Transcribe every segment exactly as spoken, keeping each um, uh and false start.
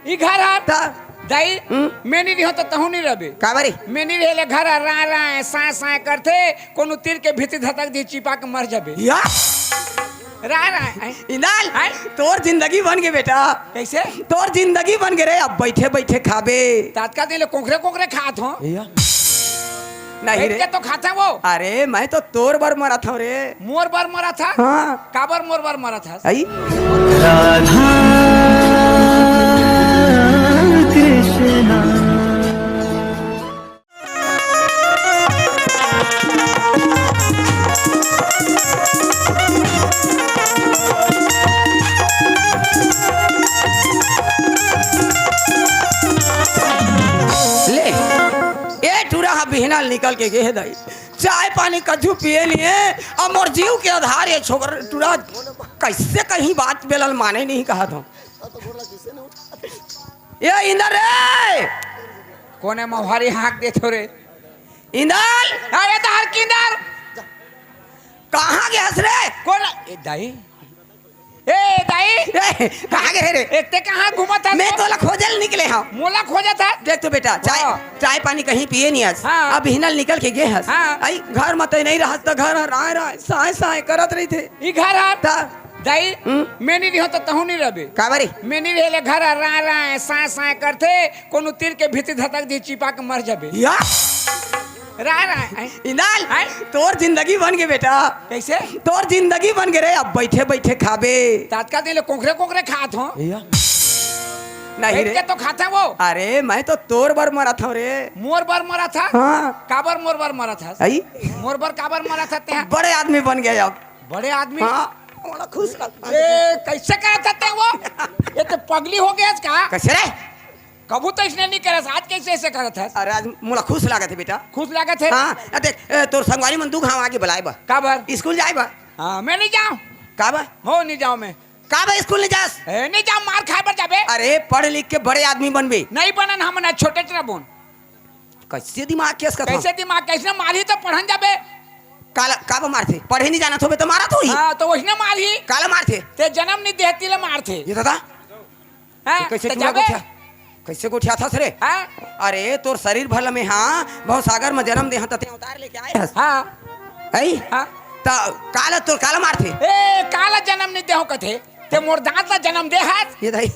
ई घर हर। त? दाई, हम्म? मैं नहीं रहो तो तहूँ नहीं रहबे। काबर रे? मैं नहीं रहे ले घर हर राय राय, साय साय करथे, कोनो तीर के भीतरी धतक दी, चिपा के मर जाबे। या? राय राय, हैं? इंदल, हैं? तोर जिंदगी बन गे बेटा। कैसे? तोर जिंदगी बन गे रे, अब बैठे बैठे खाबे। तातका दिन ले कोकरे कोकरे खात हो। या? नहीं बैठ रे। के तो खात है वो। अरे, मैं तो तोर बर मरत हूँ रे। मोर बर मरत है? हाँ। काबर मोर बर मरत है? आई? राधा कृष्णा। ले, ए टूरा ह बिहना ल निकल के गे हे दाई। चाय पानी कछु पिए नहीं है, अब मोर जीव के आधार ये छोकर टूरा कैसे कहीं बात बेलन माने नहीं कहत हो। ए इंदर रे! कोने मौहारी हाँक देथो रे? इंदर! अरे तार किंदर! कहाँ गे हस रे? कोन? ए दाई? ए दाई? ए, कहाँ गे हे रे? ए, ते कहाँ घूमत हस? मैं तोला खोजे ल निकले हँव। मोला खोजत हस? देख तो बेटा, चाय, हाँ। चाय पानी कहीं पिए नहीं हस। हाँ। अब बिहना ल निकल के गे हस। हाँ। आई, घर म तैं नहीं रहस त घर ह राय राय, साय साय करत रहिथे। ई घर ह? त? दाई, हम्म? मैं नहीं रहो तो तहूँ नहीं रहबे। काबर रे? मैं नहीं रहे ले घर ह राय राय, साय साय करथे, कोनो तीर के भीतरी धतक दी, चिपा के मर जाबे। या? राय राय, हैं? इंदल, हैं? तोर जिंदगी बन गे बेटा। कैसे? तोर जिंदगी बन गे रे, अब बैठे बैठे खाबे। तातका दिन ले कोकरे कोकरे खात हो। या? नहीं बैठ रे। के तो खात है वो। अरे, मैं तो तोर बर मरत हूँ रे। मोर बर मरत है? हाँ। काबर मोर बर मरत है? आई? मोर बर काबर मरत है ते? बड़े आदमी बन गए अब। बड़े आदमी? हाँ, बड़ा खुश लग। ए, कैसे करत है ते वो? ये तो पगली हो गया का? कैसे रे? कभू तो इसने नहीं करस, आज कैसे ऐसे करत हस? अरे, आज मोला खुश लागत हे बेटा। खुश लागत हे? हाँ, आ देख, ए, तोर संगवारी मन दू घांव आगे बुलाए बा। काबर? स्कूल जाए बा। हाँ, मैं नहीं जाऊँ। काबर? हो नहीं जाऊँ मैं। काबर स्कूल नहीं जास? ए, नहीं जाऊँ, मार खाए बर जाबे। अरे, पढ़ लिख के बड़े आदमी बनबे। नहीं बनन हमन, छोटे च रबोन। कैसे दिमाग के असकत कैसे हस? दिमाग, कैसे मारही तो पढ़न जाबे। काला, काबर मारथे? पढ़े नहीं जानत होबे तो मारत होही। हाँ, तो वही ना मारही। काला मारथे? ते जन्म नहीं देहती ले मारथे। ये दादा, हाँ, ये कैसे तो टूरा जाबे। गोठिया-, कैसे गोठियाथस रे? हाँ? अरे, तोर शरीर भला में, हाँ, भवसागर में जन्म दे, हाँ, तते अवतार लेके आए हस। हाँ। है? हाँ। त काला, तोर काला मारथे? ए, काला जन्म नहीं देहो कथे, ते मोर दांत ला जन्म दे हस। ये दाई।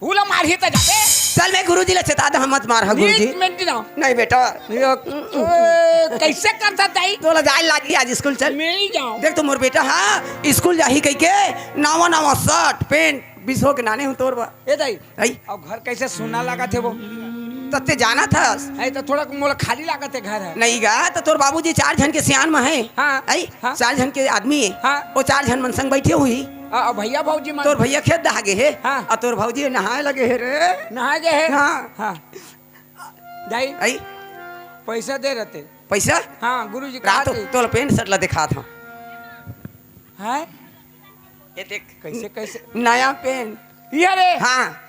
उला मारही त जाबे। चल, मैं गुरुजी ला चेता दे, हम मत मार, हाँ, गुरुजी। नीच मेंटी ना। नहीं बेटा। ये, ए, कैसे करता दाई? तोला जाए लागी आज स्कूल, चल। मैं नहीं जाऊँ। देख तो मोर बेटा, हाँ, स्कूल जाही कह के, नवा नवा शर्ट, पैंट, बीस हो के नाने हूँ तोर बा। ए दाई, आई। अब घर कैसे सुन्ना लागत हे वो? त ते जानत हस। आई त थोड़ा मोला खाली लागत हे घर ह। नहीं गा, त तोर बाबूजी चार झन के सियान म हे। हाँ। आई, हाँ। चार झन के आदमी हे। हाँ। वो चार झन मन संग बैठे हुई। आ, आ, भैया भौजी मन। तोर भैया खेत दहा गे हे। हाँ। आ तोर भौजी नहाए लगे हे रे। नहाए गए हे? हाँ। हाँ। दाई। आई। पैसा दे रहते। पैसा? हाँ, गुरुजी ला कहा तो, थे। तोला पैंट शर्ट ला दिखात हूँ। हैं? ये देख। कैसे, कैसे? नया पैंट। ये रे। हाँ।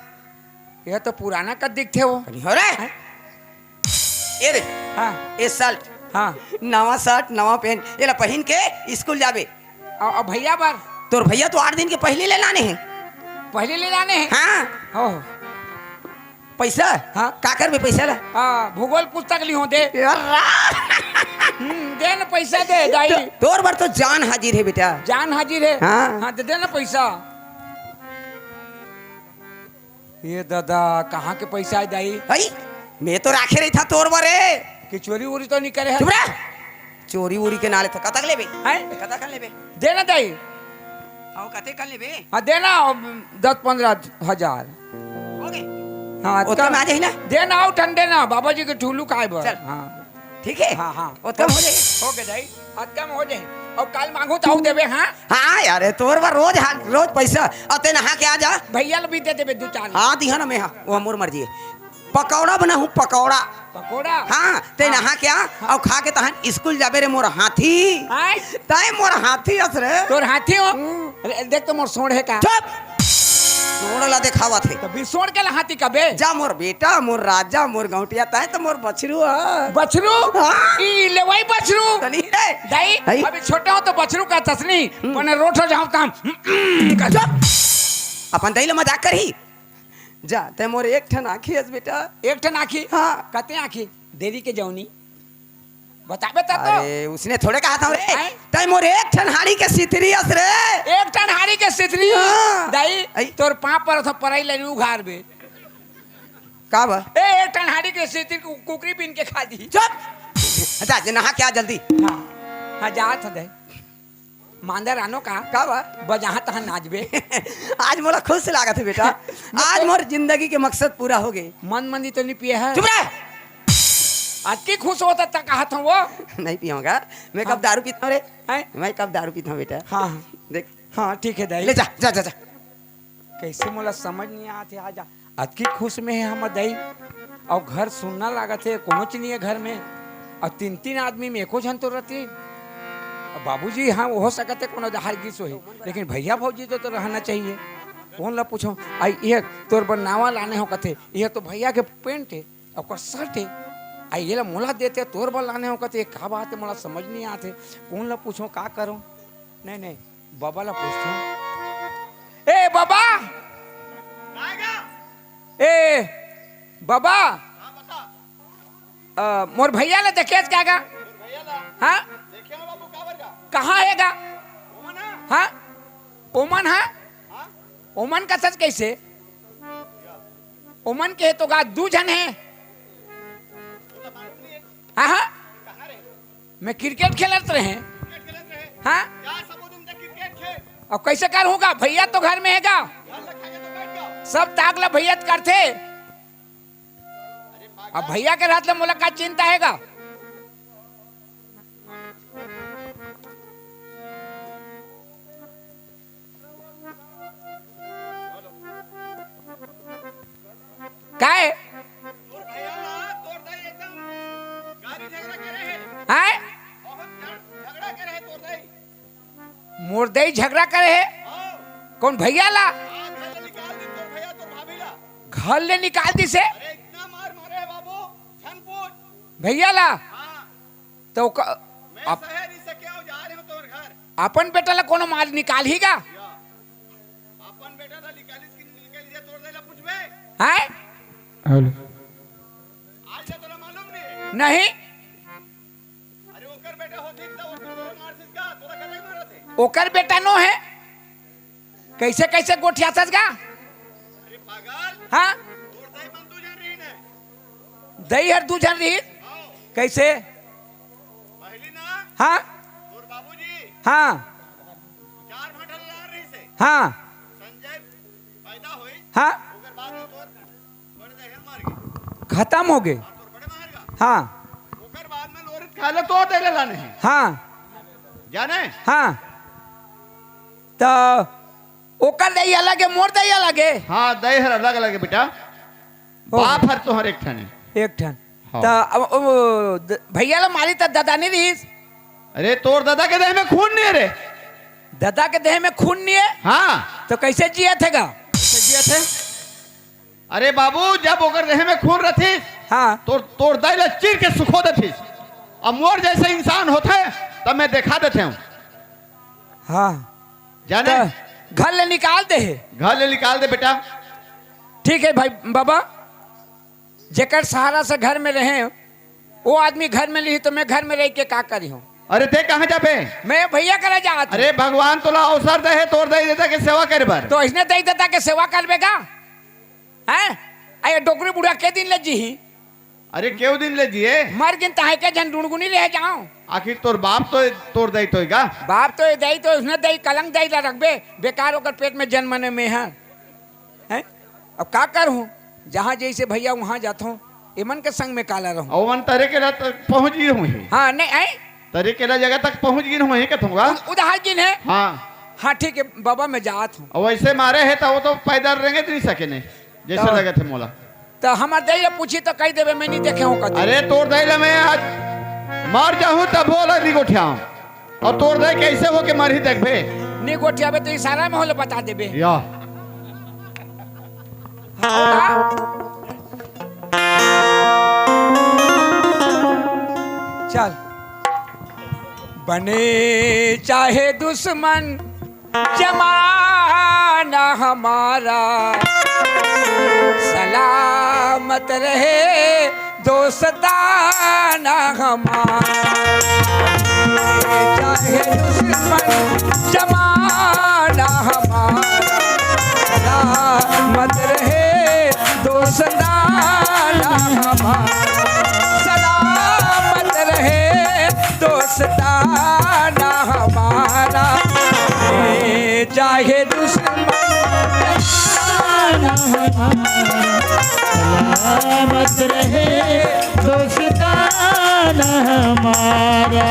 ये तो पुराना कस दिखथे वो। कहीं हो रे? हैं? ये रे। हाँ। ये शर्ट। हाँ। नवा शर्ट, नवा पैंट। ये ला पहिन के स्कूल जाबे। अउ, अउ भैया बर? तोर भैया तो आठ दिन के पहली ले लाने हे। पहली ले लाने हे? हाँ। ओह। पैसा? हाँ। का करबे पैसा ला? हाँ, भूगोल पुस्तक लिहो दे। यार। हम्म, दे न पैसा दे, दाई। तो, तोर बर तो जान हाजिर हे बेटा। जान हाजिर हे? हाँ। हाँ, तो दे न पैसा। ये दादा, कहाँ के पैसा हे दाई? हई, मैं तो राखे रहिथँव तोर बर रे। कि चोरी वोरी तो नहीं करे हे? चुप रह। चोरी वोरी के नाले तो कतक लेबे? हैं? कतक लेबे? दे ना दाई। हाँ, कते कर लेबे? हाँ, दे ना, दस पन्द्रह हजार। हो गे? हाँ, ओतका कम में आ जाही ना? दे ना, अउ ठन दे ना, बाबा जी के ठुलू खाए बर। चल। हाँ। ठीक हे? हाँ, हाँ। ओतका में हो जाही? हो गे दाई। अतका में हो जाही। अउ काल मांगहूँ त अउ देबे, हाँ? हाँ यार, तोर बर रोज हा-, रोज पैसा। अउ ते नहा के आ जा। भैया ल भी दे देबे दू चार। हाँ, दिहा ना मैं, हाँ। वो मोर मर्जी हे। पकौड़ा बनाहूँ, पकौड़ा। पकौड़ा? हाँ, ते हाँ। नहा के आ, हाँ। अउ खा के तहन स्कूल जाबे रे मोर हाथी। आय? तैं मोर हाथी अस रे। तोर हाथी हो? हम्म। अरे, देख तो मोर सोंड़ हे का? चुप! सोंड़ ला देखावत हे। त बिसोड़ के ला हाथी कबे? जा मोर बेटा, मोर राजा, मोर गौंटिया, तैं त मोर बछरू ह। बछरू? हाँ। ई लेवई बछरू? त नहीं रे। दाई, हई। अभी छोटे हो त बछरू कहथस नहीं, हम्म। पने रोठ हो जाहूँ त हम, हम्म, हम्म, कर चुप! अपन दाई ले मजाक करही। जा, तैं मोर एक ठन आँखी हस बेटा। एक ठन आँखी? हाँ। कते आँखी? देरी के जौनी। बताबे त तो। अरे, उसने थोड़े कहा था रे। हैं? तैं मोर एक ठन हाड़ी के सितरी हस रे। एक ठन हाड़ी के सितरी? हाँ। दाई, आई। तोर पाँव पर तो परई ले उघार बे। का बा? ए, एक ठन हाड़ी के सितरी कु-, कुकरी बीन के खा दी। चुप। जा, जे नहा के आ जल्दी। हाँ, हाँ, जात हँव दाई। मांदर आनो का? का बा? बजाहा तहाँ नाचबे। आज मोला खुश लागत हे बेटा। आज मोर जिंदगी के मकसद पूरा हो गे। मन मंदी तो नहीं पिए है? चुप रह। अतकी खुश होत हस त कहत हँव वो। नहीं पियेंव गा। मैं कब हाँ। दारू पीथँव रे? हैं? मैं कब दारू पीथँव बेटा? हाँ, हाँ। देख। हाँ, ठीक है दाई। ले जा, जा, जा, जा। कइसे मोला समझ नहीं आत हे, आज अतकी खुश में हे हमर दाई, अउ घर सुन्ना लागत हे, कोनोच नहीं हे घर में, अउ तीन तीन आदमी में एको झन तो रथे। अब बाबूजी, हाँ, हो सकत हे कोनो डहर गिस होही, लेकिन भैया भौजी तो, तो रहना चाहिए। कोन ला पूछों? आई ये तोर बर नावा लाने हँव कथे, ये तो भैया के पैंट हे, ओकर शर्ट हे, आई ये ला मोला देते, तोर बर लाने हँव कथे, का बात हे, मोला समझ नहीं आत हे, कोन ला पूछों, का करों? नहीं, नहीं, बबा ला पूछथँव। ए बबा! काय गा? ए बबा! हाँ, बता। अ, मोर भैया ला देखेस का गा? मोर भैया ला? हाँ? देखे हँव बाबू, काबर गा? कहाँ हे गा? ओमन हा? हाँ? ओमन हा? हाँ? ओमन कथस कइसे? ओमन के तो गा दू झन हे। वो तो मालूम नहीं है। हाँ, हाँ। कहाँ रहे? मैं क्रिकेट खेलत रहे। क्रिकेट खेलत रहे? हाँ। क्या सबो दिन तक क्रिकेट खेल? अब कइसे करहूँ गा? भैया तो घर में हे गा। घर ला खा के तो बैठ जाओ। सब ताक ला भैया त करथे। अरे पागल। अब भैया के रहत ले मोला का चिंता हे गा? काय? तोर भैया ला तोर दाई एकदम गाली झगड़ा करे हे। हैं? बहुत झग-, झगड़ा करे हे तोर दाई। मोर दाई झगड़ा करे हे? हाँ। कोन भैया ला? हाँ, घर ले निकाल दिस तोर भैया, तोर भाभी ला। घर ले निकाल दिस हे? अरे इतना मार मारे हे बाबू, झन पूछ। भैया ला? हाँ। तो क-, मैं आप शहर ही से क्या जा रहे हो तोर घर? अपन बेटा ला कोनो मार निकालही गा? या। अपन बेटा ला निकालिस कि निकालिस, तोर दाई ला पूछबे। हैं? हेलो। आज ले तोला मालूम नहीं हे? नहीं। अरे ओकर बेटा होतिस त ओकर तोला मारतिस का? तोला कतई मारत हे? ओकर बेटा नो हे। कइसे, कइसे गोठियाथस गा? अरे पागल। हाँ? तोर दाई मन दू झन रहिन हे। दाई हर दू झन रहिस? हाँ। कइसे? पहली ना? हाँ? तोर बाबूजी। हाँ। चार भांटा लार रहिस हे। हाँ। संजय पैदा होइस। हाँ। ओकर बाद में तोर बड़े दाई हर मर गे। खतम हो गे। हाँ, तोर बड़े मर गे। हाँ। ओकर बाद में लोरित खाए ला तोर दाई ला लाने हे। हाँ। जाने? हाँ। त ओकर दाई अलग हे, मोर दाई अलग हे। हाँ, दाई हर अलग अलग हे बेटा। ओ। बाप हर तोहर एक ठन हे। एक ठन। हाँ। त अब, अब द-, भैया ला मारी त ददा नहीं रहिस। अरे तोर ददा के देह में खून नहीं हे रे। ददा के देह में खून नहीं हे? हाँ। त कइसे जियत हे गा? कइसे जियत हे? अरे बाबू, जब ओकर देह में खून रहिस, हाँ। तोर, तोर दाई ला चीर के सुखो देतिस। अब मोर जइसे इंसान होथे, तब मैं देखा देथँव। हाँ। जाने? त घर ले निकाल दे हे। घर ले निकाल दे बेटा। ठीक हे भाई बबा, जेकर सहारा से घर में रहेंव, वो आदमी घर में लिही त मैं घर में रहि के का करिहूँ? अरे तैं कहाँ जाबे? मैं भैया करा जात हँव। अरे भगवान तोला अवसर दे हे तोर दाई ददा के सेवा करे बर। त अइसने दाई ददा के सेवा करबे गा? हैं? अरे डोकरी बुढ़ा के दिन ले जीही? अरे केऊ दिन ले जिए? मर गिन तहाँ के झन डुड़गुनी रह जाओ। आखिर तोर बाप तो तोर दाई तो हे गा? बाप तो हे, दाई तो उसने दाई कलंक दाई ला रखबे, बेकार ओकर पेट में जनमने में हे। हैं? अब का करहूँ? जहाँ जइसे भैया उहाँ जाथँव, एमन के संग में काला रहूँ। अउ ओमन तरे के रात पहुँच गे होही। हाँ, नहीं, हैं? तरे के ला जगह तक पहुँच गे होही कथँव गा। उ-, उधार गिन हे? हाँ। हाँ, ठीक हे, बबा मैं जात हँव। अउ वइसे मारे हे त वो तो पैदल रेंगे नहीं सके नहीं, जइसे तो लगत हे मोला। त हमर दाई ला पूछही त कहि देबे, मैं नहीं देखे हँव कथी। अरे तोर दाई ला मैं आज मर जाहूँ तभो ला नहीं गोठियाहूँ। अउ तोर दाई कइसे होके मरही देखबे। नहीं गोठियाबे त इशारा में होले बता देबे। या। हाँ। चल। बने चाहे दुश्मन, जमाना हमारा। सलामत रहे दोस्ताना हमारा, चाहे दुश्मन जमाना हमारा। सलामत रहे दोस्ताना हमारा, सलामत रहे दोस्ताना हमारा। ए, चाहे दुश्मन जमाना हमारा, सलामत रहे दोस्ताना हमारा।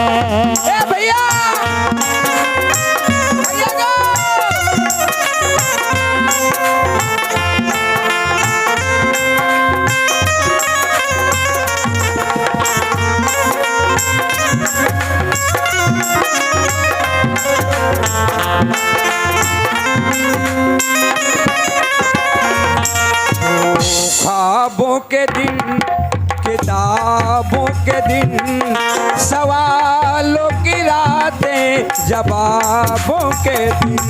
ए भैया, भैया को। ख्वाबों के दिन, किताबों के दिन, सवालों की रातें, जवाबों के दिन।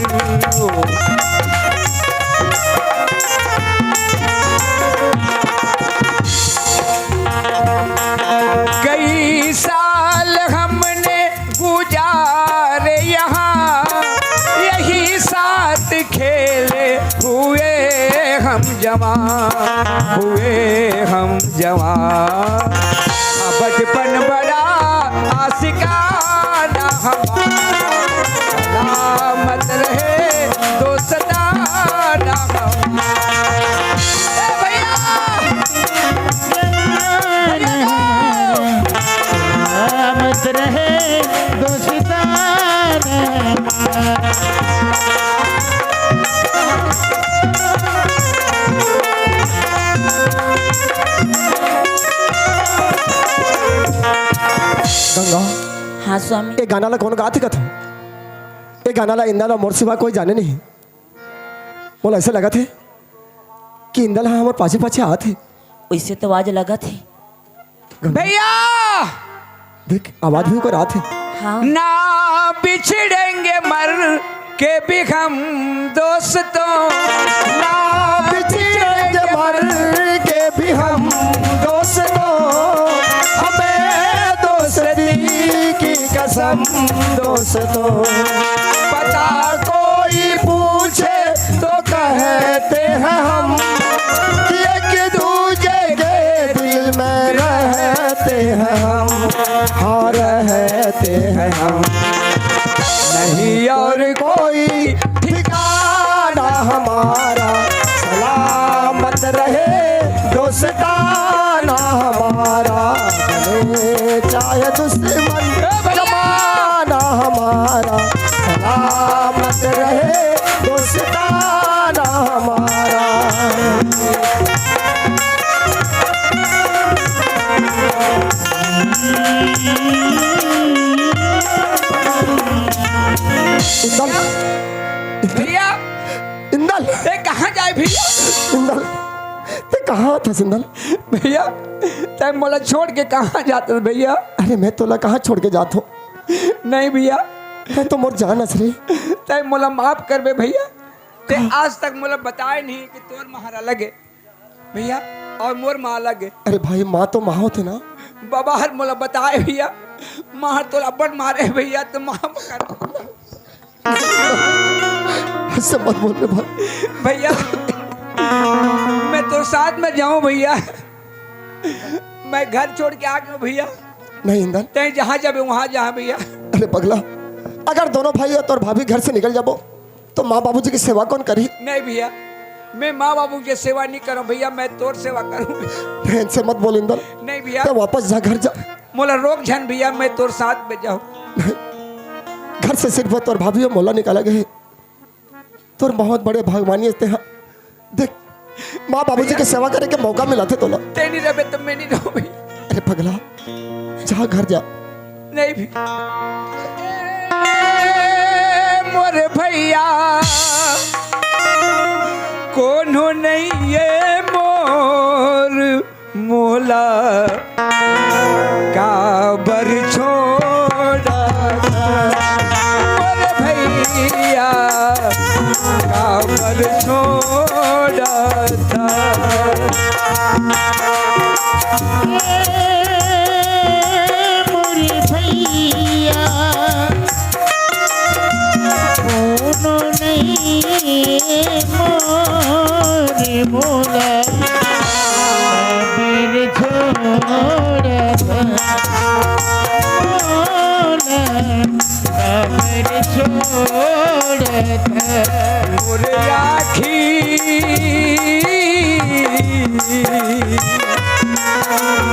कई साल हमने गुजारे यहाँ, यही साथ खेले हुए हम जवान, हुए हम जवान। बचपन बड़ा आशिकाना हमारा, सलामत रहे दोस्ताना हमारा। ए भैया! सलामत रहे दोस्ताना। गंगा, हाँ स्वामी। ये गाना ला कौन गात हे कथा? ये गाना ला इंदल अउ मोर सिवा कोई जाने नहीं। मोला ऐसा लगत हे कि इंदल हा हमर पाछे पाछे आत हे। वैसे तो आज लगत हे। भैया! देख, आवाज भी ओकर आत हे। हाँ। ना बिछड़ेंगे मर के भी हम दोस्तों, ना बिछड़ेंगे मर के भी हम दोस्तों, हमें दोस्ती की कसम दोस्तों। पता कोई पूछे तो कहते हैं हम कि एक दूजे के दिल में रहते हैं हम, हाँ रहते हैं हम। नहीं और कोई ठिकाना हमारा, सलामत रहे दोस्ताना हमारा। भले चाहे दुश्मन जमाना हमारा, सलामत रहे दोस्ताना हमारा। इंदल। भैया। इंदल। ते कहाँ जाए भैया? इंदल, ते कहाँ था इंदल? भैया, ते मोला छोड़ के कहाँ जात हस भैया? अरे मैं तोला कहाँ छोड़ के जात हूँ? नहीं भैया। ते तो मोर जान हस रे। ते मोला माफ करबे भैया। ते आज तक मोला बताए नहीं कि तोर माँ हर अलग हे भैया, अउ मोर माँ अलग हे। अरे भाई, माँ तो माँ होथे ना। बाबा हर मोला बताए भैया, माँ हर तोला अब्बड़ मारे भैया, तो माफ कर। ऐसे मत बोल रे भाई। भैया, मैं तोर साथ में जाऊं भैया, मैं घर छोड़ के आ गया हूँ भैया। नहीं इंदल। ते जहाँ जाबे वहाँ जा भैया। अरे पगला, अगर दोनों भाई अउ तोर भाभी घर से निकल जाबो तो माँ बाबूजी के सेवा कौन करही? नहीं भैया, मैं माँ बाबू के सेवा नहीं करूँ भैया, मैं तोर सेवा करूँ। बहन से मत बोल इंदल। नहीं भैया। ते वापस जा, घर जा। मोला रोक झन भैया, मैं तोर साथ में जाऊँ। घर से सिर्फ तोर भाभी अउ मोला निकाला गए। तोर बहुत बड़े भगवानी हस ते हा। देख, माँ बाबूजी के सेवा करे के मौका मिलथे तोला। ते नहीं रहबे तो मैं नहीं रहूँ भैया। अरे पगला, जा घर जा। नहीं भी। ए, मोर भैया, कोनो नहीं ये मोर मोला काबर छोड़ा था? मोर भैया, काबर छोड़ा ए मोरे भैया, कोनो नइ मोरे मोला, अबर छोड़त मोला, अबर छोड़त मोरे आँखी,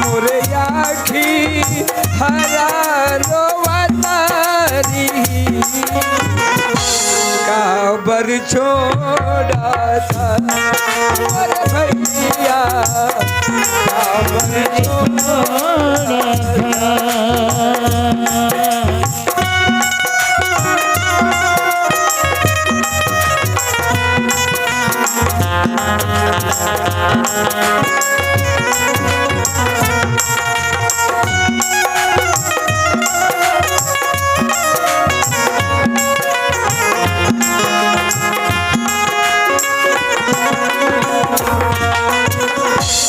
मोरे आँखी हरा रोवतारी, काबर छोड़त मोरे भैया, काबर छोड़त।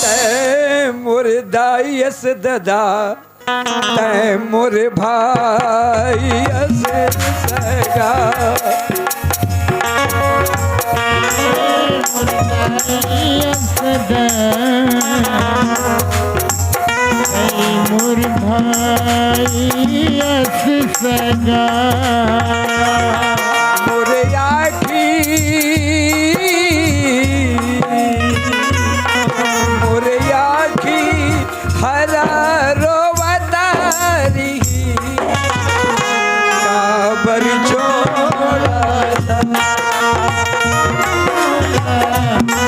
तै मोर दाई अस ददा, तै मोर भाई अस सगा। मोर भाई अस सगा। मोर आँखी, मोर आँखी हरा रोवतारी, काबर छोड़त,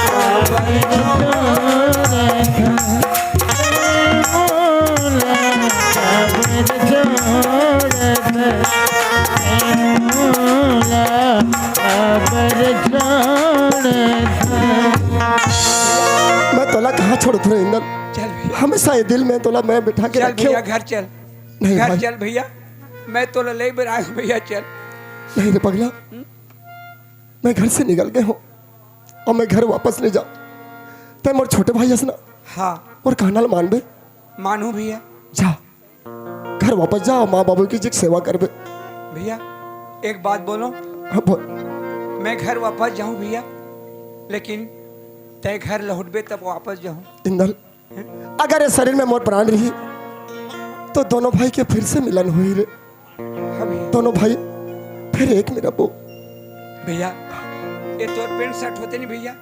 काबर छोड़त, काबर छोड़त, काबर छोड़त। मैं तोला कहाँ छोड़त रहे इंदल? चल भैया। हमेशा ये दिल में तोला मैं बिठा के चल रखे भैया, हूँ। घर चल। नहीं घर भाई। चल भैया, मैं तोला ले बर आए हूँ भैया, चल। नहीं रे पगला, हम्म? मैं घर से निकल गए हूँ और मैं घर वापस नहीं जाऊँ। तै मोर छोटे भाई हस ना। हाँ। और कहना ल मानबे? मानू भैया। जा, घर वापस जा, माँ बाबू की जिक सेवा करबे। भैया, एक बात बोलो। हाँ, बोल। मैं घर वापस जाऊँ भैया, लेकिन तै घर लौटबे तब वापस जाऊँ। इंदल, अगर ये शरीर में मोर प्राण रही, तो दोनों भाई के फिर से मिलन होही रे। हाँ भैया। दोनों भाई फिर एक में रहिबो। भैया, ये तोर पैंट शर्ट होते नहीं भैया,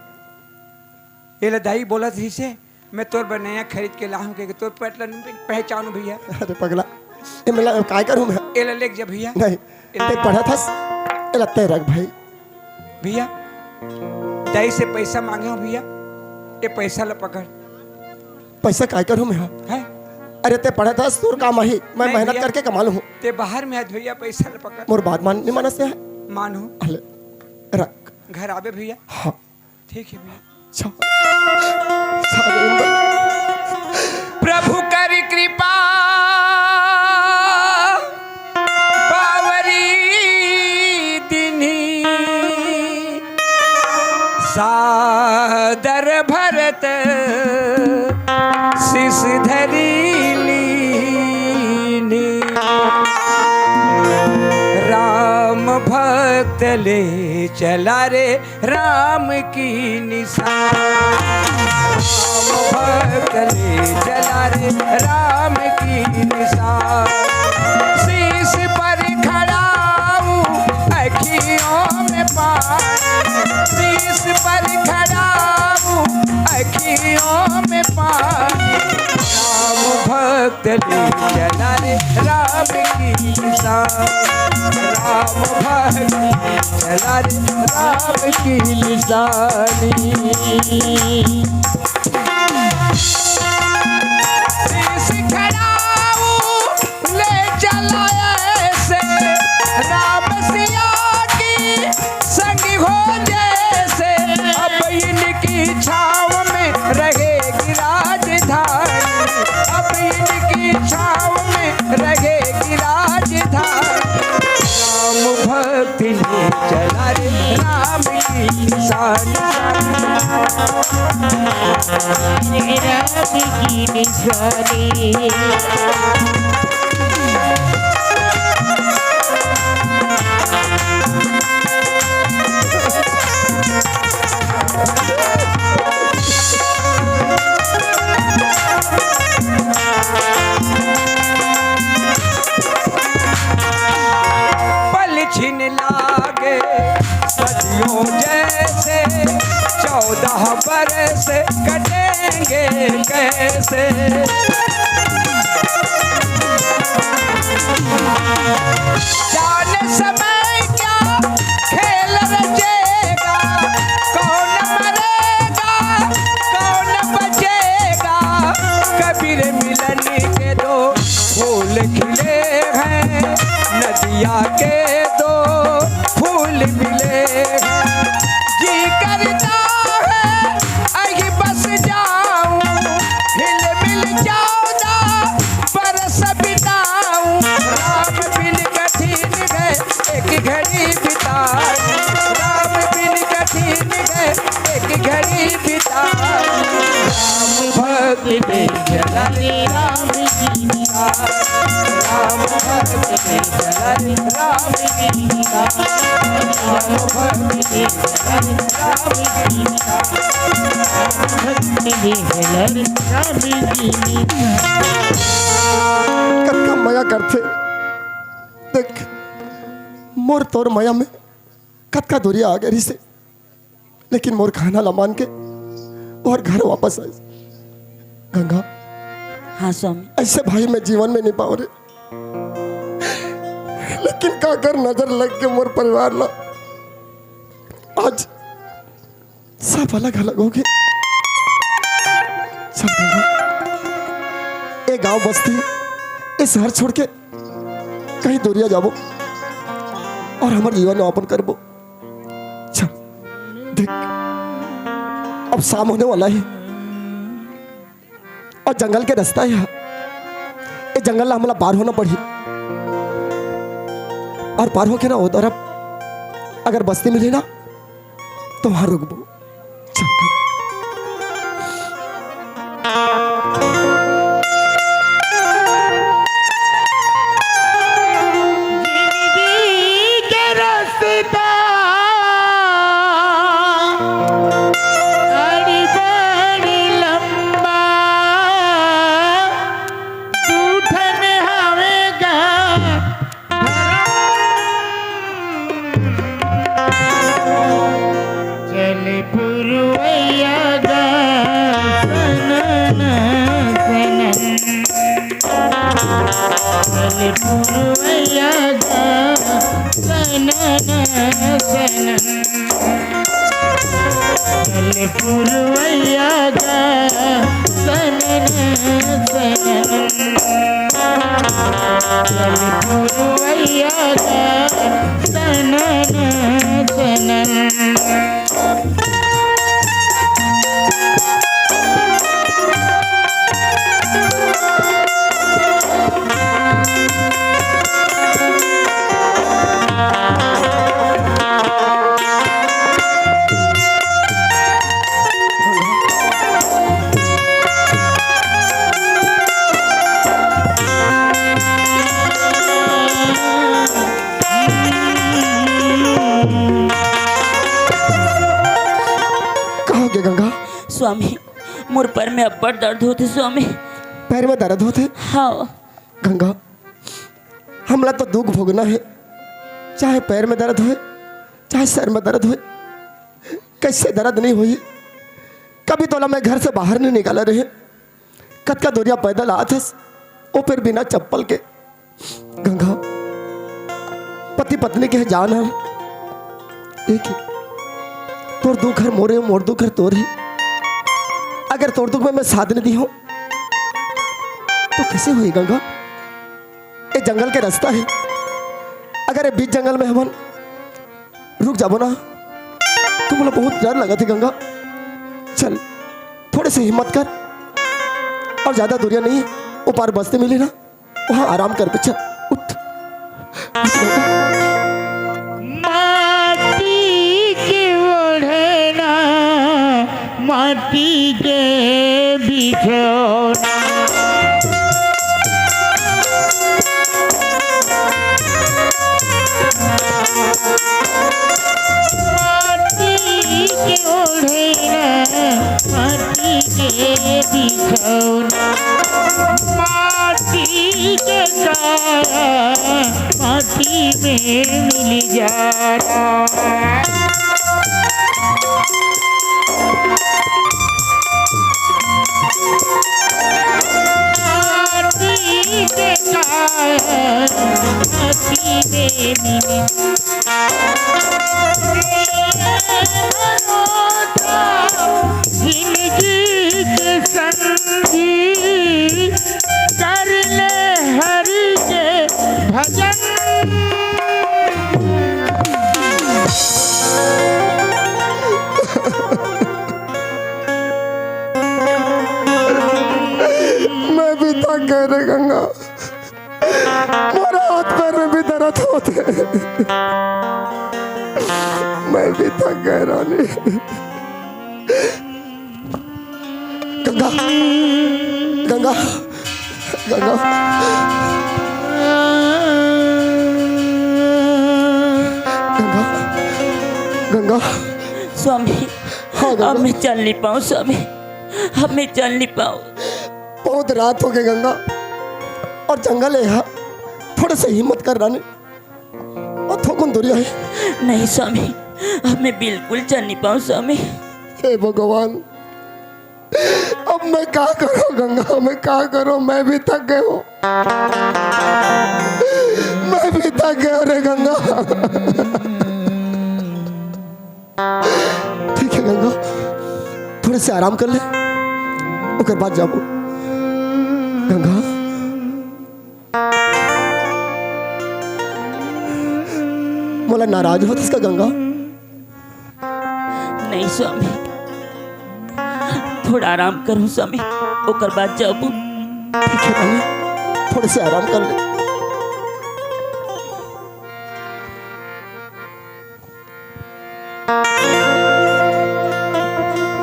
ये ला दाई बोलत रहिसे, मैं तोर बर नया खरीद के लाहूं, के तोर पैंट ला नहीं पहचानू भैया। अरे पगला, ये मैं ला काय करूं मैं? ये ला लेके जा भैया। नहीं, ये तै पढ़त हस, ये ला तै रख भाई। भैया, दाई से पैसा मांगे हूँ भैया, ये पैसा ला पकड़। पैसा काय करूँ मैं? हाँ? हैं? अरे तै पढ़त हस, तोर काम आही, मैं नहीं मेहनत भैया। करके कमा लूँ। तै बाहर में हस भैया, पैसा ला पकड़। मोर बात मान, नहीं मानस तै? मानू। अले, रख। घर आबे भैया। हाँ। ठीक है भैया। अच्छा। प्रभु कर कृपा पावरी दिन्ही सादर भरत शीश धरी लीन्ही। राम भक्त ले चला रे राम की निशान। राम भक्त ले चला रे राम की निशान। शीश पर खड़ा हूँ अखियों में पानी, शीश पर खड़ा हूँ अखियों में पानी। राम भक्त ले चला रे राम की निशान। राम भक्त चला रे राम की निशानी। शीश खड़ा हूँ ले चला ऐसे राम सिया की संग हो जैसे। अब इनकी छाँव में रहेगी राजधानी, अब इनकी छाँव में रहेगी राजधानी। राम भक्त ले चला रे राम की निशानी। राम की निशानी। पल छिन लागे सदियों जैसे, चौदह बरस कटेंगे कैसे। जाने समय क्या खेल रचेगा, कौन मरेगा, कौन बचेगा। कबीर मिलन के दो फूल खिले हैं, नदिया के दो फूल मिले हैं। जी करता है अही बस जाऊं, हिल मिल चौदह बरस बिताऊं। राम बिन कठिन है एक घड़ी बिताई, राम बिन कठिन है एक घड़ी बिताई। राम भक्त में जलन राम जी का, राम भक्त में जलन राम जी का, राम भक्त में जलन राम जी का, राम भक्त में जलन राम जी का। कतका मया करथे। देख, मोर तोर मया में कतका दूरिया आ गे रिहिसे, लेकिन मोर कहना ला मान के ओहर घर वापस आइस। गंगा, हाँ स्वामी। ऐसे भाई मैं जीवन में नहीं पाओ रे, लेकिन काकर नजर लग के मोर परिवार ला आज सब अलग अलग हो गे। सब गंगा, ए गांव बस्ती, ए शहर छोड़ के कहीं दूरिया जाबो और हमर जीवन यापन करबो। चल, देख, अब शाम होने वाला है और जंगल के रास्ता है, ये जंगल ला हमला पार होना पड़ही। और पार होके ना, वो तरफ अगर बस्ती मिली ना, तो वहां रुकबो। चल। जिंदगी के रास्ता अड़ी बड़ी लंबा, दू ठन हवे गा चल पुरवैया गा सनन सनन। चल पुरवैया गा सनन सनन। चल पुरवैया गा सनन सनन। चल पुरवैया गा सनन सनन। कहाँ गे गंगा? स्वामी, मोर पैर में अब्बड़ दर्द होथे स्वामी। पैर में दर्द होथे? हाँ। गंगा, हमला तो दुख भोगना है, चाहे पैर में दर्द होए, चाहे सर में दर्द होए, कैसे दर्द नहीं होही? कभी तोला मैं घर से बाहर नहीं निकाला रहे। कतका दूरिया पैदल आत हस, वो फिर बिना चप्पल के। गंगा, पति पत्नी के जान हर एक ही। तोर दुख हर मोरे, मोर दुख हर तोर ही। अगर तोर दुख में मैं साथ नहीं दी हूँ, तो कैसे होही गंगा? ये जंगल के रास्ता है, अगर ये बीच जंगल में हमन रुक जाबो ना, तो मोला बहुत डर लगत हे गंगा। चल, थोड़े से हिम्मत कर, और ज्यादा दूरिया नहीं, वो पार बस्ती मिली ना, वहाँ आराम कर, चल, उठ। माटी के ओढ़ना, माटी के बिछौना, माटी के ओढ़ना, माटी के बिछौना, माटी के काया, माटी में मिल जाना। माटी के काया, माटी में मिल भरोसा जिंदगी के संगी, कर ले हरि के भजन। मैं भी थक गए रे गंगा, मोर हाथ पैर में भी दर्द होथे। मैं भी थक गए रानी। गंगा, गंगा, गंगा, गंगा, गंगा। स्वामी, हाँ, गंगा। अब मैं चल नहीं पाऊँ स्वामी, अब मैं चल नहीं पाऊँ। बहुत रात हो गई गंगा, और जंगल है यहाँ, थोड़ा सा हिम्मत कर रानी, और थोकुन दूरिया है। नहीं स्वामी, अब मैं बिल्कुल चल नहीं पाऊँ स्वामी। हे भगवान, अब मैं का करूँ गंगा, मैं का करूँ, मैं भी थक गया हूँ, मैं भी थक गया रे गंगा। ठीक है गंगा, थोड़े से आराम कर ले, ओकर बाद जाबो। गंगा, मोला नाराज होत हस का गंगा? नहीं स्वामी, थोड़ा आराम करूं स्वामी, ओकर बाद जाबो। ठीक है रानी, थोड़े से आराम कर ले।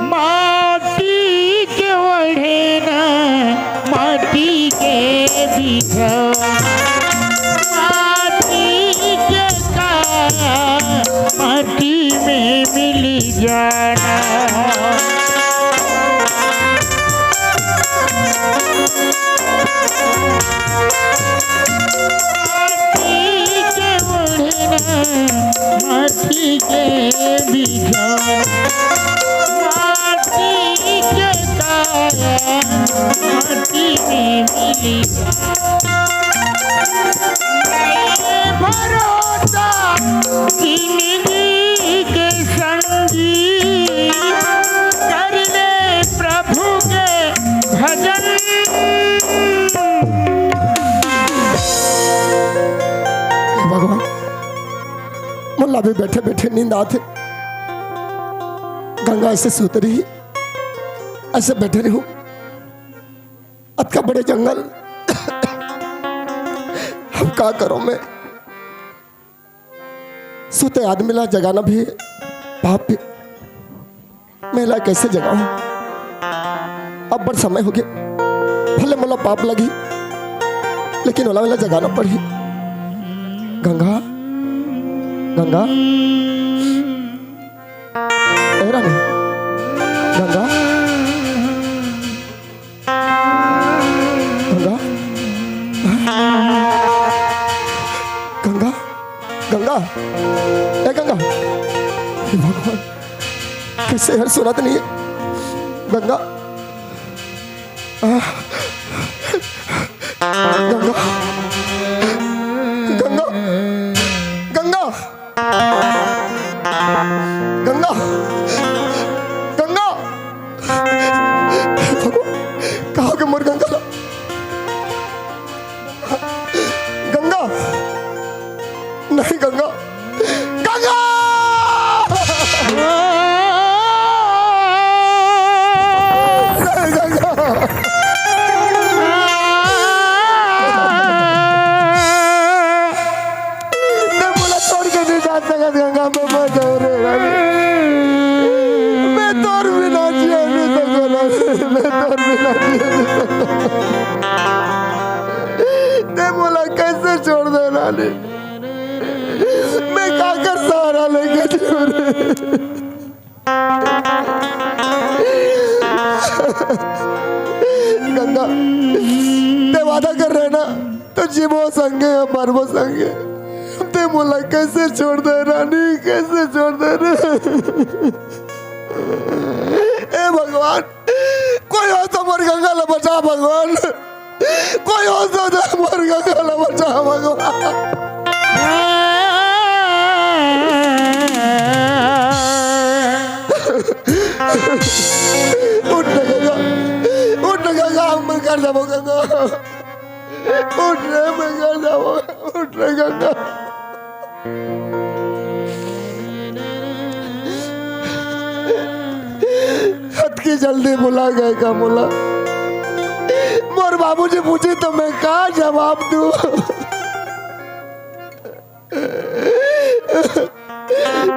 माटी के ओढ़ना, माटी के बिछौना, माटी के काया, माटी में मिल जाना। माटी के ओढ़ना, माटी के बिछौना, माटी के काया, माटी में मिल जाना। भरोसा जिंदगी के संगी, कर ले प्रभु के भजन। हे भगवान, मोला भी बैठे बैठे नींद आथे। गंगा ऐसे सुत रही, ऐसे बैठे रहूं, अतका बड़े जंगल, हम का करूं मैं? सुते आदमी ला जगाना भी पाप हे। मैं ला कैसे जगाऊं? अब बड़ समय हो गया, भले मोला पाप लगी, लेकिन ओला, ओला जगाना पड़ही। गंगा, गंगा, ए रानी, गंगा। गंगा, गंगा, गंगा, ए गंगा, हे भगवान, कैसे यार सुनात नहीं है गंगा। आह, गंगा, गंगा, गंगा। गंगा, गंगा, भगवान, कहाँ के मोर गंगा ला? गंगा, नहीं गंगा, गंगा, नहीं गंगा। मैं मोला छोड़ के नहीं जा सकत गंगा, मैं मर जाऊं रे रानी। मैं तोर बिना जिया नहीं ते मोला कैसे छोड़ दे रानी? मैं काकर सहारा लेके जीऊँ रे? गंगा, ते वादा करे रहे ना, त जीबो संगे, मरबो संगे। ते मोला कैसे छोड़ दे रानी, कैसे छोड़ दे रे? ए भगवान, कोई हो तो मोर गंगा ला बचा भगवान, कोई हो तो मोर गंगा ला बचा भगवान। उठ ना गंगा, उठ ना गंगा, हम मर कर जाबो गंगा। उठ रे, मैं घर जाबो, उठ रे गंगा। अतकी जल्दी भुला गे का मोला? मोर बाबूजी पूछही त मैं का जवाब दूँ?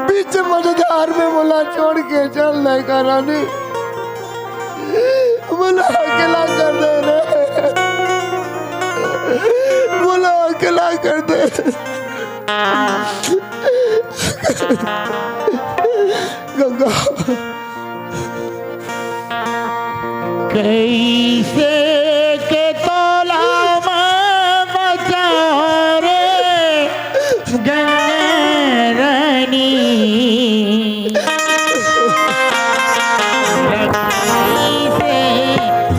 बीच मझधार में मोला छोड़ के चल दे का रानी, मोला अकेला कर दे रे, मोला अकेला कर दे। गंगा। कैसे के तोला मैं बचाओ रे गंगा रानी। कैसे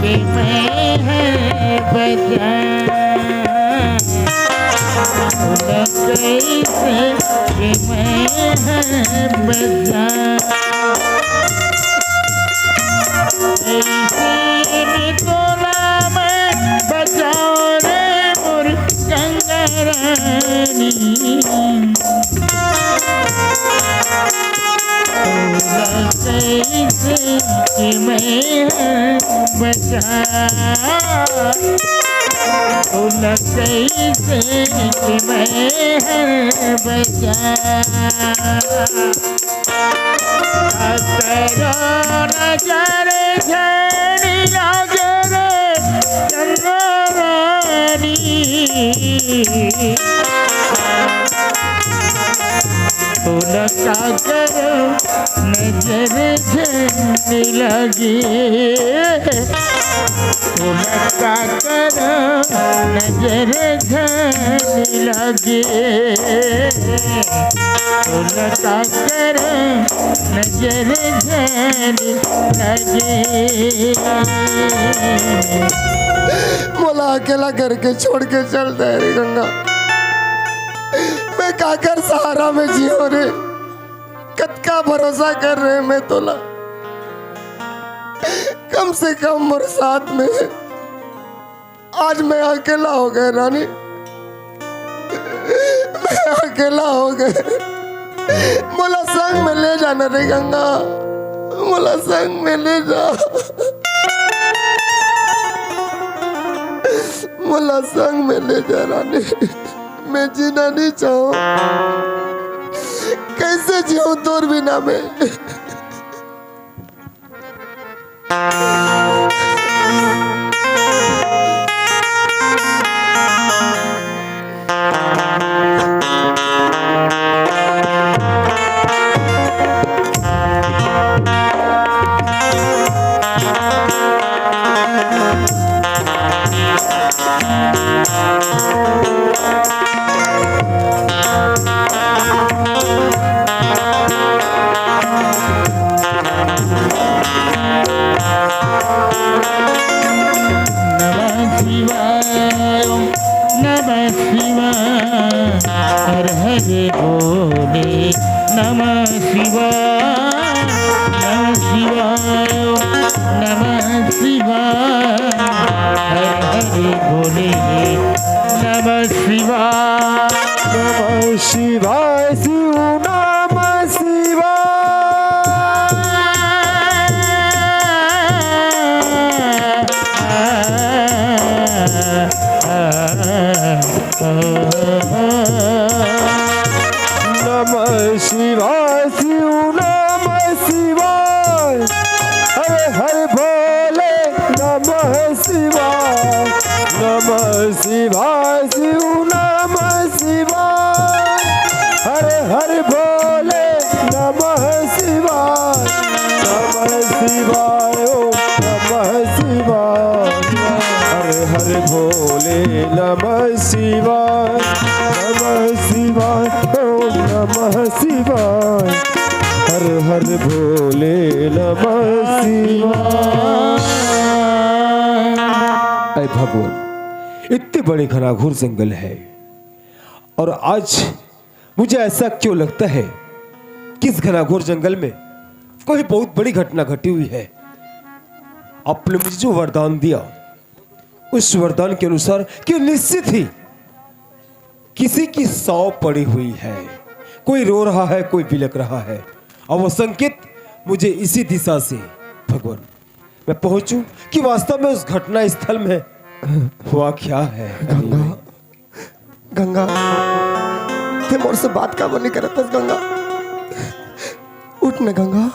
के मैं हर बचाओ। कैसे के मैं हर बचाओ। कैसे तोला मैं बचाओ रे मोर गंगा रानी। तोला कैसे कि मैं बचाओ, तोला कैसे कि मैं बचाओ। अतरो नजर झन लागे रे चंद्रानी। तोला काकर नजर झन लागे। तोला काकर नजर झन लागे। तोला काकर नजर झन लागे। मोला अकेला करके छोड़ के चल दे रे गंगा। मैं काकर सहारा में जीओ रे? कतका भरोसा करे रहें मैं तोला, कम से कम मोर साथ में। आज मैं अकेला हो गे रानी, मैं अकेला हो गे। मोला संग में ले जा ना रे गंगा, मोला संग में ले जा, मोला संग में ले जा रानी। मैं जीना नहीं चाहूँ, कैसे जीऊँ तोर बिना मैं? नमः शिवाय, नमः शिवाय, हर हर भोले, नमः शिवाय, नमः शिवाय, नमः शिवाय, हर हर भोले, नमः शिवाय। नमः शिवाय शिव, नमः शिवाय। नमः शिवाय शिव, नमः शिवाय। हर हर भोले, नमः शिवाय, नमः शिवाय, शिव नमः शिवाय। हर हर भोले नमः शिवाय, नमः शिवाय, ओम नमः शिवाय। हर हर भोले नमः शिवाय, नमः शिवाय, ओम नमः शिवाय। हर हर भोले नमः शिवाय। ऐ भगवान, इतने बड़े घनाघोर जंगल है और आज मुझे ऐसा क्यों लगता है कि इस घनाघोर जंगल में कोई बहुत बड़ी घटना घटी हुई है। आपने मुझे जो वरदान दिया, उस वरदान के अनुसार कि निश्चित ही किसी की साव पड़ी हुई है, कोई रो रहा है, कोई बिलख रहा है। और वो संकेत मुझे इसी दिशा से, भगवान, मैं पहुंचूं कि वास्तव में उस घटना स्थल में हुआ क्या है। गंगा, गंगा, ते मोर से बात काबर नहीं करत हस गंगा? उठ न गंगा।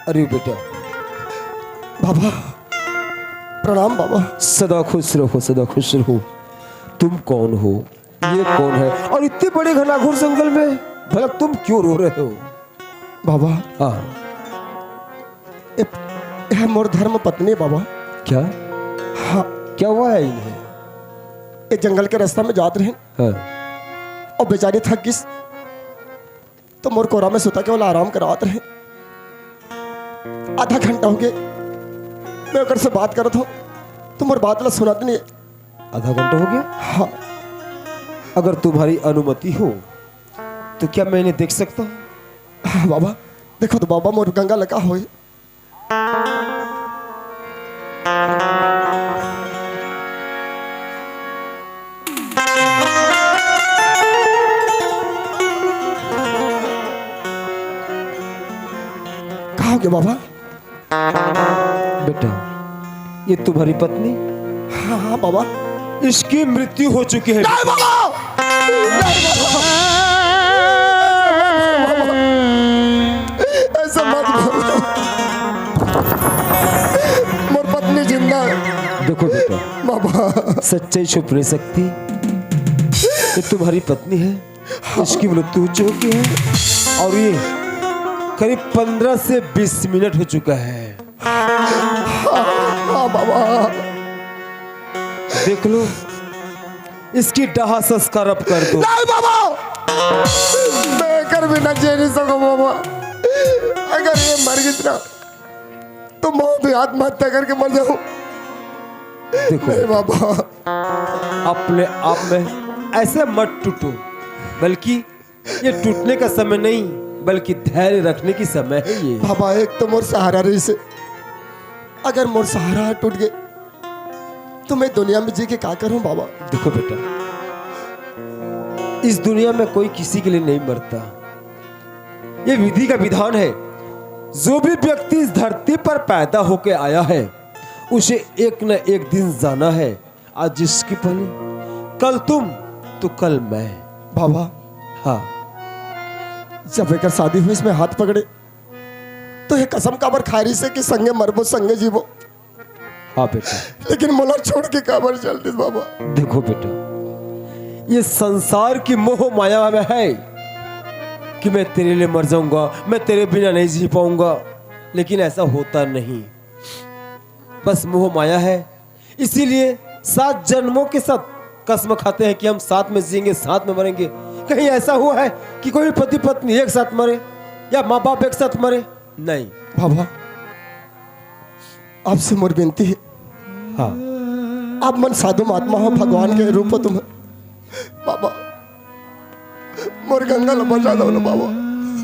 अरे बेटा। बाबा, प्रणाम बाबा। सदा खुश रहो, सदा खुश रहो। तुम कौन हो? ये कौन है? और इतने बड़े घनाघोर जंगल में भला तुम क्यों रो रहे हो? बाबा। हाँ। ए, ए मोर धर्म पत्नी बाबा। क्या? हाँ। क्या हुआ है इन्हें? ए जंगल के रास्ता में जात रहे। हाँ। और बेचारी थक गिस। तो मोर कोरा में सुता के ओला आराम करवात रहे। आधा घंटा हो गए, मैं ओकर से बात करत हूँ, तो मोर बात ला सुनत नहीं है। आधा घंटा हो गया? हाँ। अगर तुम्हारी अनुमति हो, तो क्या मैं इन्हें देख सकता हूँ? हाँ बाबा, देखो तो बाबा, मोर गंगा लगा होए। कहा हो गया बाबा? बेटा, ये तुम्हारी पत्नी? हाँ, हाँ बाबा। इसकी मृत्यु हो चुकी है। नहीं बाबा, नहीं बाबा, ऐसा मत बोलो। मोर पत्नी जिंदा है। देखो बेटा, बाबा। सच्चाई छुप नहीं सकती। ये तुम्हारी पत्नी है, इसकी मृत्यु हो चुकी है और ये करीब पन्द्रह से बीस मिनट हो चुका है। हाँ बाबा। देख लो, इसकी दाह संस्कार अब कर दो। नहीं बाबा, मैं कर भी ना जी नहीं सकूं बाबा। अगर ये मर गई ना, तो मैं भी आत्महत्या करके मर जाऊं। देखो, नहीं बाबा। अपने आप में ऐसे मत टूटो, बल्कि ये टूटने का समय नहीं, बल्कि धैर्य रखने की समय है ये। बाबा, एक तो मोर सहारा रहिसे, अगर मोर सहारा टूट गए, तो मैं दुनिया में जी के का करूं बाबा? देखो बेटा, इस दुनिया में कोई किसी के लिए नहीं मरता, ये विधि का विधान है। जो भी व्यक्ति इस धरती पर पैदा होके आया है, उसे एक न एक दिन जाना है। आज जिसकी पली, कल तुम, तो कल मैं। बाबा, हाँ। जब एकर शादी हुई, इसमें हाथ पकड़े, तो ये कसम काबर खाए रहिसे कि संगे मरबो, संगे जीबो। हाँ बेटा। लेकिन मोला छोड़ के काबर चल दिस बाबा? देखो बेटा, ये संसार की मोह माया में है कि मैं तेरे लिए मर जाऊंगा, मैं तेरे बिना नहीं जी पाऊंगा, लेकिन ऐसा होता नहीं। बस मोह माया है, इसीलिए सात जन्मों के साथ कसम खाते हैं कि हम साथ में जिएंगे, साथ में मरेंगे। कहीं ऐसा हुआ है कि कोई पति पत्नी एक साथ मरे या माँ बाप एक साथ मरे? नहीं। बाबा, आपसे मोर विनती है। हाँ। आप मन साधु महात्मा हो, भगवान के रूप हो तुम। बाबा, मोर गंगा ला बचा दो ना बाबा,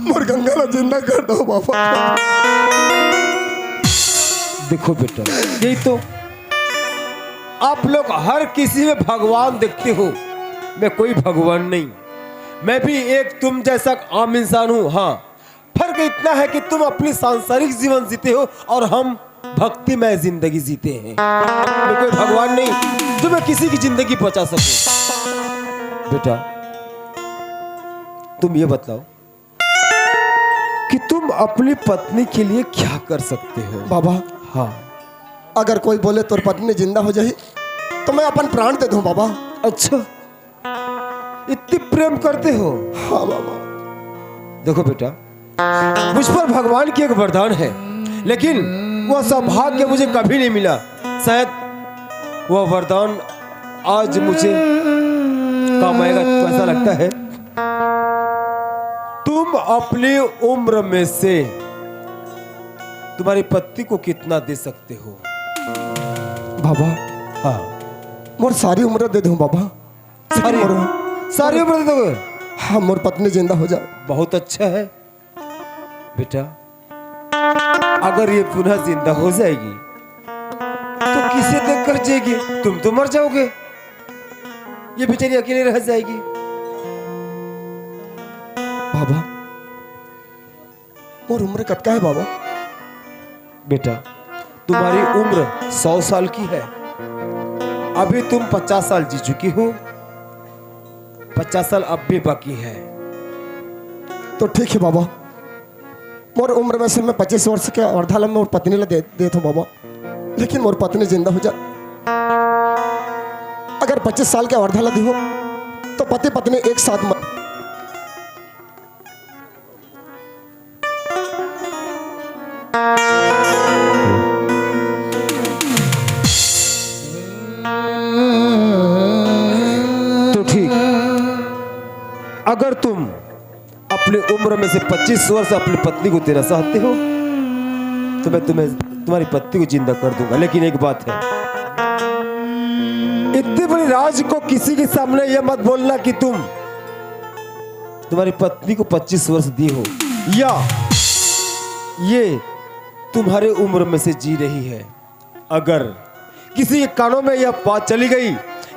मोर गंगा ला जिंदा कर दो बाबा। देखो बेटा, यही तो, आप लोग हर किसी में भगवान देखते हो, मैं कोई भगवान नहीं, मैं भी एक तुम जैसा आम इंसान हूँ। हाँ, फर्क इतना है कि तुम अपनी सांसारिक जीवन जीते हो और हम भक्तिमय जिंदगी जीते हैं। मैं कोई भगवान नहीं जो मैं किसी की जिंदगी बचा सकूं। बेटा, तुम ये बतलाओ, कि तुम अपनी पत्नी के लिए क्या कर सकते हो। बाबा, हाँ। अगर कोई बोले तोर पत्नी जिंदा हो जाही, तो मैं अपन प्राण दे दूं बाबा। अच्छा, इतनी प्रेम करते हो? हाँ बाबा। देखो बेटा, मुझ पर भगवान की एक वरदान है, लेकिन वह सौभाग्य मुझे कभी नहीं मिला। शायद वह वरदान आज मुझे काम आएगा, ऐसा लगता है। तुम अपनी उम्र में से तुम्हारी पत्नी को कितना दे सकते हो? बाबा, हाँ। मोर सारी उम्र दे दूं बाबा। सारी, मोर सारी उम्र दे दोगे? हाँ, मोर पत्नी जिंदा हो जाए। बहुत अच्छा है बेटा, अगर ये पुनः जिंदा हो जाएगी तो किसे देख कर जिएगी? तुम तो मर जाओगे, ये बेचारी अकेली रह जाएगी। बाबा, मोर उम्र कतका है बाबा? बेटा, तुम्हारी उम्र सौ साल की है, अभी तुम पचास साल जी चुकी हो, पचास साल अब भी बाकी है। तो ठीक है बाबा, मोर उम्र में से मैं पच्चीस वर्ष के अर्धा ला मोर पत्नी ला दे देथों बाबा, लेकिन मोर पत्नी जिंदा हो जाए। अगर पच्चीस साल के अर्धा ला दिहो तो पति पत्नी एक साथ मर तो ठीक, अगर तुम अपनी उम्र में से पच्चीस वर्ष अपनी पत्नी को देना चाहते हो तो मैं तुम्हें, तुम्हारी पत्नी को जिंदा कर दूंगा, लेकिन एक बात है, इतनी बड़ी राज को किसी के सामने यह मत बोलना कि तुम तुम्हारी पत्नी को पच्चीस वर्ष दी हो या ये तुम्हारे उम्र में से जी रही है। अगर किसी के कानों में यह बात चली गई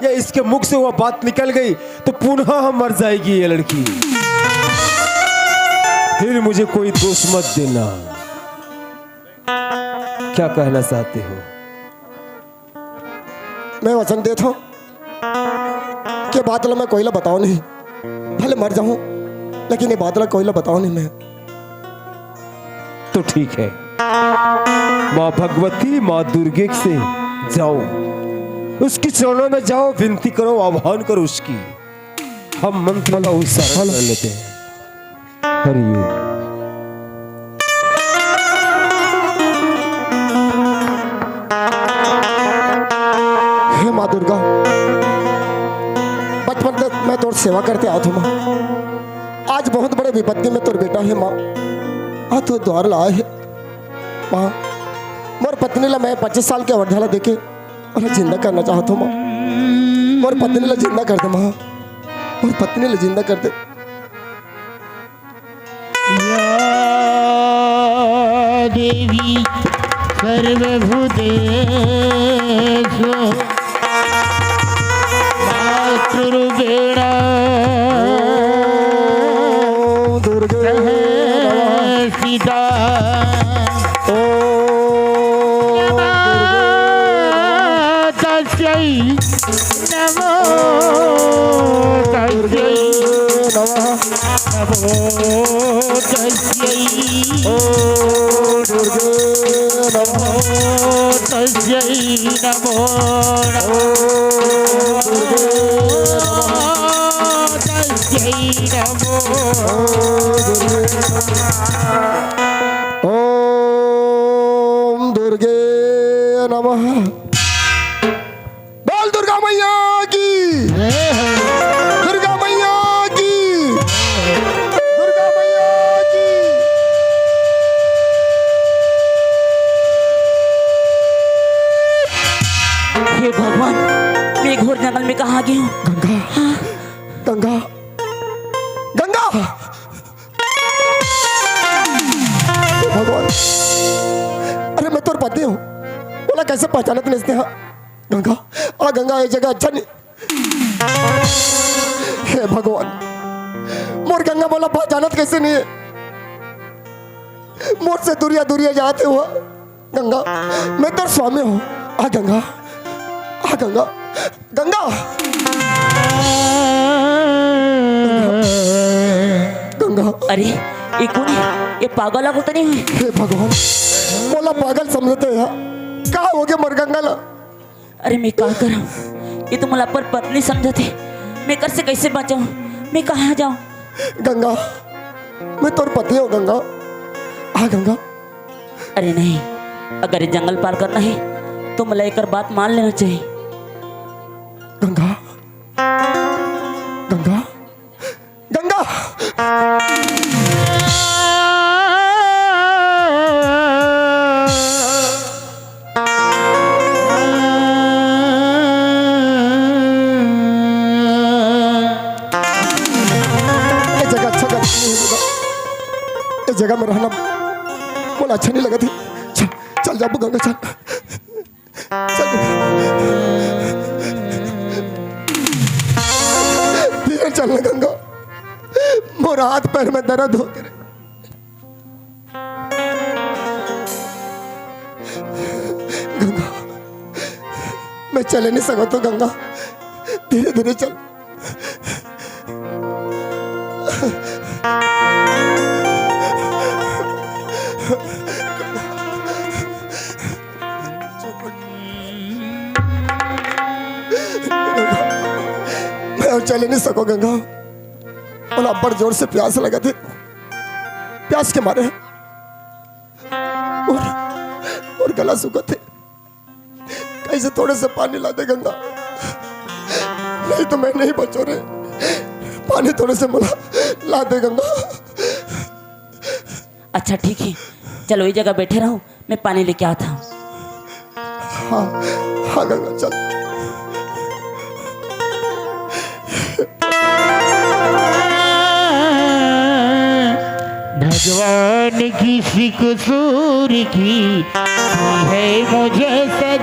या इसके मुख से वह बात निकल गई तो पुनः मर जाएगी ये लड़की। फिर मुझे कोई दोष मत देना। क्या कहना चाहते हो? मैं वचन देथों कि बात ला मैं कोई ला बताओं नहीं, भले मर जाऊं, लेकिन ये बात ला कोई ला बताओं नहीं मैं। तो ठीक है, माँ भगवती, माँ दुर्गे से जाओ, उसके चरणों में जाओ, विनती करो, आह्वान करो उसकी। हम मंत्र का उच्चारण कर लेते हैं। हरि ओम। हे माँ दुर्गा, बचपन से मैं तोर सेवा करते आवत हों माँ। आज बहुत बड़े विपत्ति में तोर बेटा हे माँ, आ तोर द्वार ला आए हे माँ। मोर पत्नी ला मैं पच्चीस साल के अवधा ला देके ओला जिंदा करना चाहत हों माँ। मोर पत्नी ला जिंदा कर दे माँ, मोर पत्नी ला जिंदा कर दे। या देवी सर्वभूतेषु मातृरूपेण ॐ दुर्गे नमः। संस्थिता। ॐ दुर्गे नमः। तस्यै नमो तस्यै नमो तस्यै। ॐ दुर्गे नमः। नमो तस्यै नमो नमो। ॐ दुर्गे नमः। तस्यै नमो। ॐ दुर्गे नमः। ॐ दुर्गे नमः। बोल दुर्गा मैया की। दुर्गा मैया की। दुर्गा मैया की। हे भगवान, मैं घोर जंगल में कहाँ आ गई हूँ? गंगा। हाँ। गंगा। गंगा। हे भगवान, अरे मैं तोर पति हूँ, ओला कैसे पहचानत नहीं हस? गंगा, आ गंगा, ये जगह अच्छा नहीं। हे भगवान, मोर गंगा मोला पहचानत कैसे नहीं हे? मोर से दूरिया दूरिया जात हे वो गंगा, मैं तोर स्वामी हूँ। आ गंगा, आ गंगा, गंगा, गंगा। अरे, ये कोन हे? ये पागल अगल तो नहीं है? हे भगवान, मोला पागल समझथे या? का होगे मोर गंगा ला? अरे मैं का करंव, ये तो मोला अपन पत्नी समझथे। मैं एकर से कैसे बचंव? मैं कहाँ जाऊँ? गंगा, मैं तोर पति हंव गंगा। आ गंगा। अरे नहीं, अगर ये जंगल पार करना है तो मोला एकर बात मान लेना चाहिए। गंगा, गंगा, गंगा। ये जगह अच्छा जगह नहीं है दादा। ये जगह में रहना मोला अच्छा नहीं लगथे। चल, चल जाबो गंगा, चल। चल। धीरे चल ना गंगा, मोर हाथ पैर में दर्द होथे रे। गंगा, मैं चले नहीं सकत हंव गंगा, धीरे धीरे चल। मैं अउ चले नहीं सकंव गंगा, मोला अब्बड़ जोर से प्यास लगथे। प्यास के मारे मोर, मोर गला सूखथे। कइसे थोड़े से पानी ला दे गंगा, नहीं तो मैं नहीं बचंव रे। पानी थोड़े से मोला ला दे गंगा। अच्छा ठीक है, चलो ये जगह बैठे रहो, मैं पानी लेके आता हूँ। हाँ, हाँ गंगा चल। भगवान किसी कसूर की है मुझे